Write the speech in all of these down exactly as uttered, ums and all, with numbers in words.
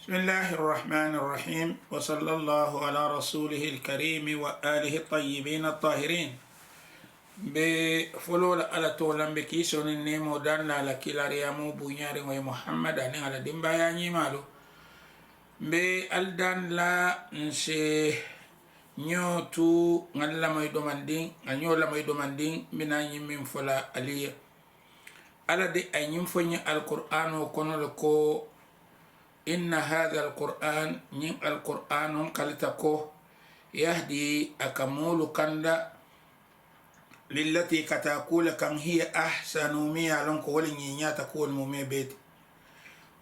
بسم الله الرحمن الرحيم، وصلى الله على رسوله الكريم وآله الطيبين الطاهرين. M̀ be foloo la alla too la m̀ be kiisoo niŋ neemoo daani la a la kiilaariyaamoo buuñaariŋo ye muhammad aniŋ a la dimbaayaa ñiimaalu. M̀ be ali daani la ǹ si ñoo tu ŋa lamoyi domandiŋ ŋa ñoo lamoyi domandiŋ m̀ bi naa ñiŋ meŋ fo la ali ye. Alla de a ye ñiŋ fo ñiŋ alquraanoo kono le ko, inna haada alquraan, ñiŋ alquraanoo kalita ko, yahdi, a ka moolu kanda, lillati, ka taa kuu le kaŋ, hiya ahsanu, meŋ ye a loŋ ko wo le ñiiñaata kuwolu mumee bee ti.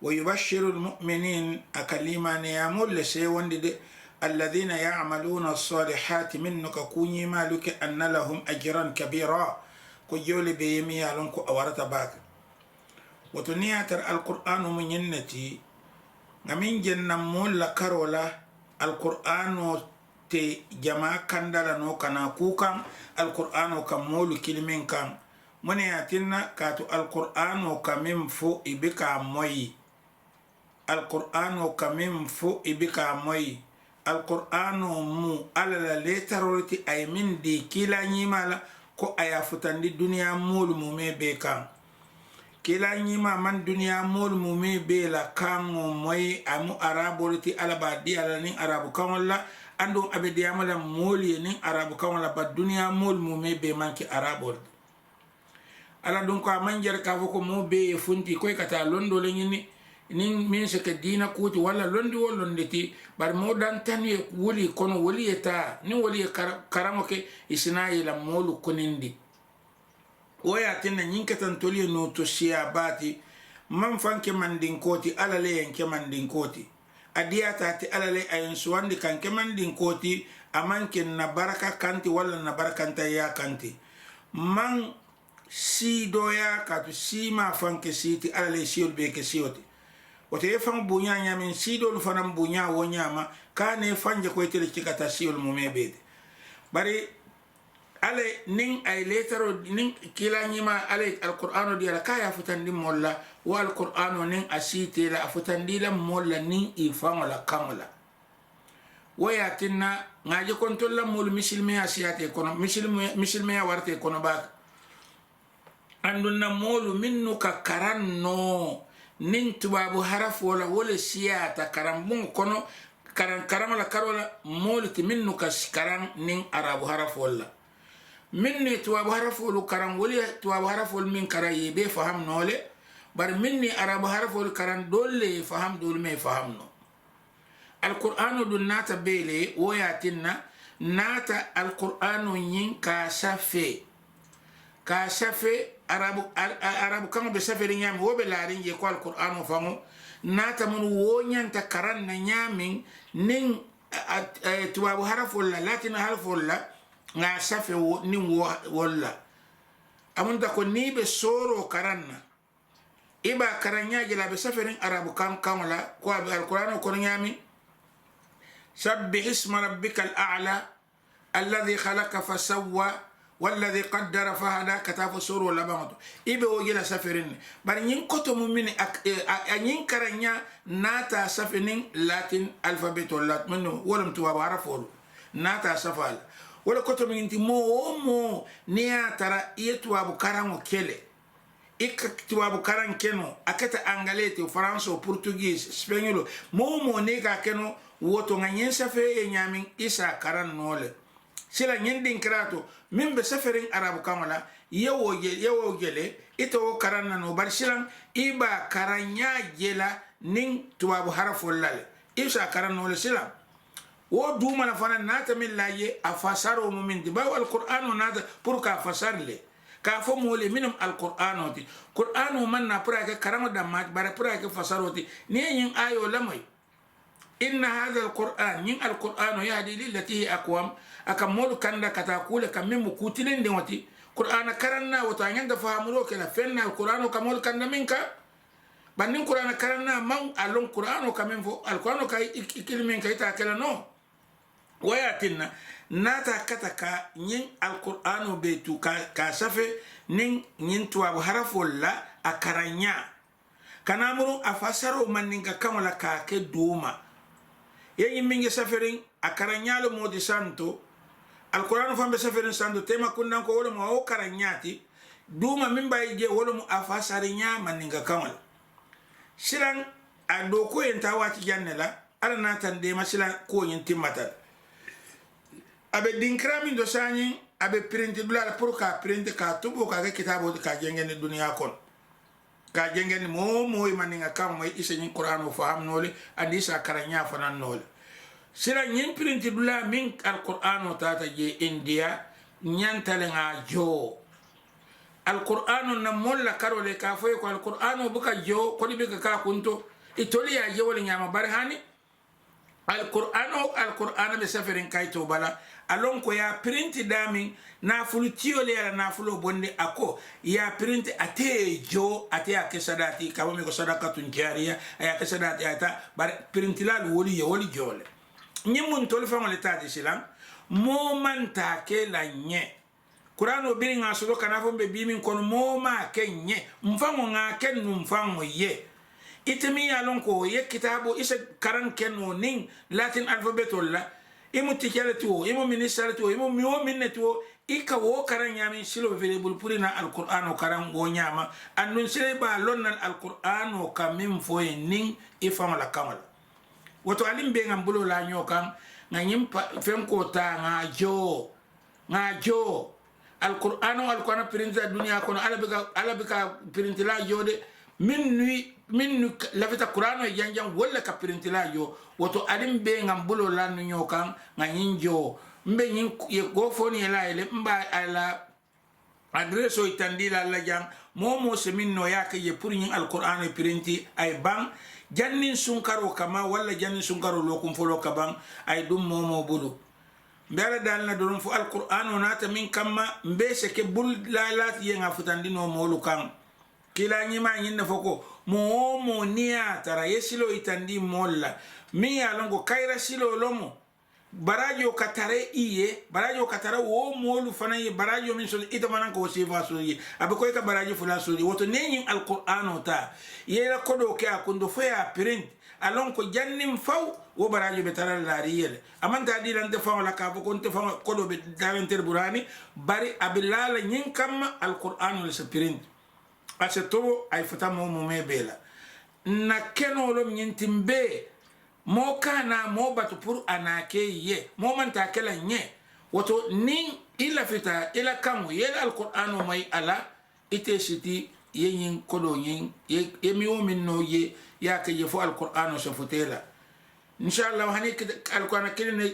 Wa yubashiru almuminiin, a ka liimaaniyaamoolu le seewondi de, alladina yamaluuna alsalihaati, mennu ka kuu ñiimaalu ke, anna lahum ajiran kabiira, ko joo le be ye meŋ ye a loŋ ko a warata baake. Woto niŋ ye a tara alquraanoo mu ñiŋ ne ti, ŋa meŋ je n na moolu la karoo la, alquraanoo te jamaa kanda la noo ka naa kuu kaŋ, alquraanoo ka moolu kili meŋ kaŋ. Muŋ ne ye a tinna kaatu alquraanoo ka meŋ fo i be ka a moyi. Alquraanoo ka meŋ fo i be ka a moyi. Alquraanoo mu alla la leetaroo le ti a ye meŋ dii kiilaa ñiimaa la, ko a ye a futandi duniyaa moolu mumee bee kaŋ. Kiilaa ñiimaa maŋ duniyaa moolu mumee bee la kaŋo moyi, a mu araaboo le ti alla be a dii a la niŋ araabu kaŋolu la. Aduŋ a be diyaama la moolu ye niŋ araabu kaŋo la bari duniyaa moolu mumee bee maŋ ke araaboo le ti. Alla duŋ ko a maŋ jari ka a fo ko moo bee ye funti ko i ka taa londoo le ñini niŋ meŋ si ke diina kuu ti walla londi wo londi ti. Bari moo dantanu ye wuli kono wolu ye taa niŋ wolu ye karaŋo ke, i si naa ye i la moolu kunindi. Wo ye a tinna ñiŋ keta ntolu ye noo to siyaa baa ti. Maŋ faŋ ke mandinkoo ti alla le ye n ke mandinkoo ti. A diyaata a ti alla le a ye n suwandi ka n ke mandinkoo ti. A maŋ ke n na baraka kaŋ ti walla n na barakantayaa kaŋ ti. Maŋ siidooyaa kaatu siimaa faŋ ke sii ti alla le ye siyolu bee ke siyo ti. Wo to i ye faŋo buuñaa ñaameŋ siidoolu fanaŋ buuñaa wo ñaama. Ka a ne i faŋ je ko ite le cika taa siyolu mumee bee ti. Bari alla ye niŋ a ye leetaroo niŋ kiilaa ñiimaa alla ye alquraanoo dii a la ka a ye a futandi moolu la. Wo alquraanoo niŋ a siitee la a futandi la moolu la niŋ i faŋo la kaŋo la. Wo ye a tinna ŋa a je ko ntolu la moolu misilimeyaa siyaata i kono misilimeyaa warata i kono baake. Aduŋ na moolu mennu ka karaŋ noo niŋ tubaabu harafoo la wo le siyaata karaŋ buŋo kono. Karaŋ karaŋo la karoo la moolu ti mennu ka karaŋ niŋ araabu harafoolu la. Mennu ye tubaabu harafoolu karaŋ wolu ye tubaabu harafoolu meŋ karaŋ ye i be i fahamu noo le. Bari mennu ye araabu harafoolu karaŋ doolu le ye i fahamu doolu maŋ i fahamu noo. Alquraanoo duŋ naata bee le wo ye a tinna naata alquraanoo ñiŋ ka a safee. Ka a safee arabu arabu kaŋo be safeeriŋ ñaameŋ wo be laariŋ jee ko alquraanoo faŋo naata munu wo ñanta karaŋ na ñaameŋ niŋ tubaabu harafoolu la laatina harafoolu la. Ŋa a safee niŋ wolu la a munta ko niŋ i be sooroo karaŋ na i be a karaŋ ñaa je la a be safeeriŋ arabu kaŋ kaŋo la ko a be alquraanoo kono ñaameŋ. Sabbihi isma rabbika al aala. Alladi halaka fa sawwa. Walladi qaddara fa hada ka taa fo sooroo labaŋo to. I be wo je la safeeriŋ ne bari ñiŋ koto mu mini a ñiŋ karaŋ ñaa naata safe niŋ laatin alifabetoo la mennu wo le mu tubaabu harafoolu. Naata safe a la wo le koto mu ñiŋ ti moo wo moo niŋ ye a tara i ye tubaabu karaŋo ke le i ka tubaabu karaŋ ke noo a keta angalee ti faransoo portugiis sipeñuloo moo wo moo niŋ i ka a ke noo. Wo to ŋa ñiŋ safee ye ñaameŋ i si a karaŋ noo le. Sila ñiŋ dinkiraa to meŋ be safeeriŋ arabu kaŋo la i ye wo je le i te wo karaŋ na noo bari silaŋ i be a karaŋ ñaa je la niŋ tubaabu harafoolu la le. I si a karaŋ noo le silaŋ. Wo duuma la fanaŋ naata meŋ laa ye a fasaroo mu meŋ ti bawo alquraanoo naata puru ka a fasari le ka a fo moolu ye mennu mu alquraanoo ti. Quraanoo maŋ naa puru a ye ke karaŋo dammaa ti bari puru a ye ke fasaroo ti. Niŋ i ye ñiŋ aayoo lamoyi inna haada alquraan ñiŋ alquraanoo yahdi lillati hiya aqwam. A ka moolu kanda ka taa kuu le kaŋ meŋ mu kuu tilindiŋo ti. Quraana karaŋ naa wo to a ñanta fahamuloo ke la feŋ na alquraanoo ka moolu kanda meŋ kaŋ. Bari niŋ kuraana karaŋ naa maŋ a loŋ kuraanoo ka meŋ fo alkuraanoo ka i kili meŋ ka i taa ke la noo. Wo ye a tinna n naata a kata ka ñiŋ alkuraanoo bee tu ka a safe niŋ ñiŋ tubaabu harafoolu la a karaŋ ñaa. Ka naa muruŋ a fasaroo mandinka kaŋo la ka a ke duuma. Ye ñiŋ meŋ je saferiŋ a karaŋ ñaa le moo ti santo. Alkuraanoo faŋ be saferiŋ santo teema kundaŋ ko wo le mu a wo karaŋ ñaa ti. Duuma meŋ be a ye jee wo le mu a fasari ñaa mandinka kaŋo la. Silaŋ a dookuwo ye ntaa waati jaŋ ne la. Alla naata n deema silaŋ kuwo ñiŋ timmata le. A be dinkiraa meŋ to saayiŋ a be pirinti dulaa le puru ka a pirinti ka a tuboo ka a ke kitaaboo ti ka a jengendi duniyaa kono. Ka a jengendi moo woo moo i ma niŋ a kaŋ moyi i si ñiŋ kuraanoo faham noo le. Aniŋ i si a karaŋ ñaa fanaŋ noo le. Sila ñiŋ pirinti dulaa meŋ alkuraanoo taata jee indiya ñanta le ŋa a joo. Alkuraanoo na moolu la karoo le ka a fo i ye ko alkuraanoo buka joo kodi be ka ka a kunto. Itolu ye a je wo le ñaama bari hani alkuraanoo alkuraana be saferiŋ kayitoo bala. A loŋ ko ye a pirinti daameŋ naafulu tiyo le ye a la naafuloo bondi a ko ye a pirinti ate ye joo ate ye a ke sadaa ti ka bo mi ko sadakatun jaariya. A ye a ke sadaa ti a ye taa bari pirintilaalu wolu ye wolu joo le. Ñiŋ mu ntolu faŋo le taa ti silaŋ moo maŋ taa ke la ñe. Kuraanoo biriŋ ŋa a soto ka naa fo mbe biimiŋ kono moo maŋ a ke ñe. Mfaŋo ŋa a ke nuŋ mfaŋo ye. Ite meŋ ye a loŋ ko i ye kitaaboo i si karaŋ ke noo niŋ laatin alifabetoolu la. I mu ticca le ti wo i mu minisita le ti wo i mu miŋ wo miŋ ne ti wo i ka wo karaŋ ñaameŋ siloo be fele i bulu puru i naa alkuraanoo karaŋ wo ñaama. Aduŋ sila i be a loŋ na le alkuraanoo ka meŋ fo i ye niŋ i faŋo la kaŋo la. Wo to ali mbe ŋa mbuloo laa ñoo kaŋ ŋa ñiŋ fenkoo taa ŋa a joo. Ŋa a joo alkuraanoo alkuraana pirinti la duniyaa kono alla be ka pirinti laa joo de. Mennu mennu lafita kuraanoo ye janjaŋ wolu le ka pirinti laa joo. Wo to ali mbe ŋa mbuloo laa nu ñoo kaŋ ŋa ñiŋ joo. Mbe ñiŋ ye goo fo niŋ ye laa ye le mbe a ye la adiresoo yitandi la alla jaŋ. Moo moo se meŋ noo ye a ke je puru ñiŋ alkuraanoo ye pirinti a ye baŋ janniŋ sunkaroo ka maa walla janniŋ sunkaroo lookuŋ foloo ka baŋ. A ye duŋ moo moo bulu. Mbe alla daali na doroŋ fo alkuraanoo naata meŋ kamma mbe se ke bulu laalaa ti ye ŋa futandi noo moolu kaŋ. Kiilaa ñimaa ñiŋ ne fo ko moo woo moo niŋ ye a tara ye siloo yitandi moolu la meŋ ye a loŋ ko kayira siloo lomu. Baraajoo ka tara i ye baraajoo ka tara wo moolu fanaŋ ye baraajoo meŋ soto ite fanaŋ ka wo siifaa soto i ye. A be ko i ka baraaji fulaa soto i ye wo to niŋ i ye ñiŋ alkuraanoo taa i ye i la kodoo ke a kunto fo i ye a pirinti a loŋ ko janniŋ faw wo baraajoo be tara la laari i ye le. A maŋ taa dii la nte faŋo la ka a fo ko nte faŋo kodoo be tara nte le buraani. Bari a be laa la ñiŋ kamma alkuraanoo le si pirinti. A si too a ye futa moo mumee bee la. N na kenoo loŋ ñiŋ ti mbe moo ka a naa moo batu puru a naa ke i ye moo maŋ taa ke la ñe. Wo to niŋ i lafita i la kaŋo ye i la alkuraanoo mayi a la ite siti ye ñiŋ kodoo ñiŋ ye miŋ wo miŋ noo ye ye a ke je fo alkuraanoo si futa i la. Insa allahu hani alkuraana kiliŋ ne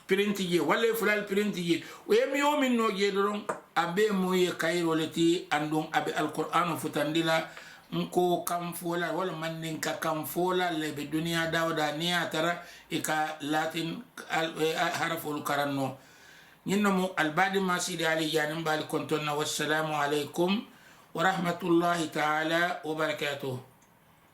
pirinti jee walla ye fulaalu pirinti jee. Wo ye miŋ wo miŋ noo jee doroŋ a bee mu ye kayiroo le ti aduŋ a be alkuraanoo futandi la. N ko kaŋ foolaa walla mandinka kaŋ foolaa le be duniyaa daawo daa niŋ ye a tara i ka laatin harafoolu karaŋ noo. Ñiŋ ne mu albaadi maasiidi ali jaani mbaali kontoŋ na wassalaamu aleykum wa rahmatullahi taala wa barakatuhu.